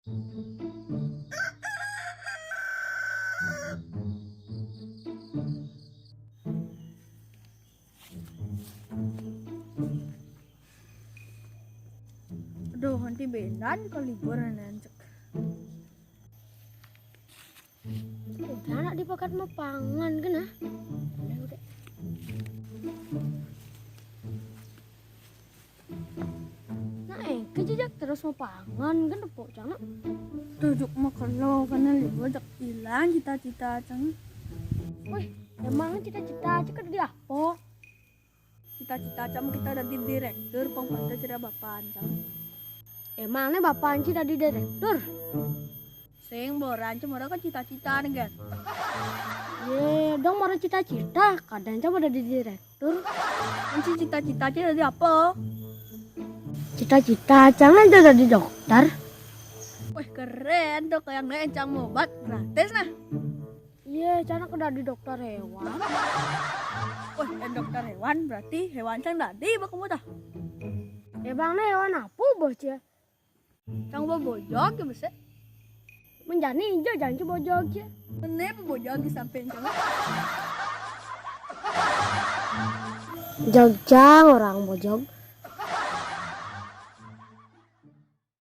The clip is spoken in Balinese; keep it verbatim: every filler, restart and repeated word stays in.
Aduh, nanti benan kalau liburan, cek. Udah, nak di pakat mah pangan kan, ah? Udah, udah. Nah, eh, kejejak terus mau pangan kan, tepuk cang, nak. Tujuk mah kalau karena libur, cek hilang cita-cita, cang. Wih, emang cita-cita cek di apa? Cita-cita cang kita jadi direktur, pang pada cerita bapak cang. Emangnya bapak anci jadi direktur? Sing boran cang, orang kan cita-cita nih, kan? Ye, dong, baru cita-cita, kadang cang pada jadi direktur. Anci cita-cita cang jadi apa? Cita-cita cang aja jadi dokter. Wih, keren tuh, kayak yang lain cang mau obat gratis, nah. Iya, cang nak jadi dokter hewan. Wah, eh, dokter hewan berarti hewan cang tadi baku mutah. Emang nih hewan apa, bos ya? Cang bawa bojog ya, bos ya? Menjani hijau jangan coba bojog ya. Mana apa bojog di samping cang? Jog cang orang bojog.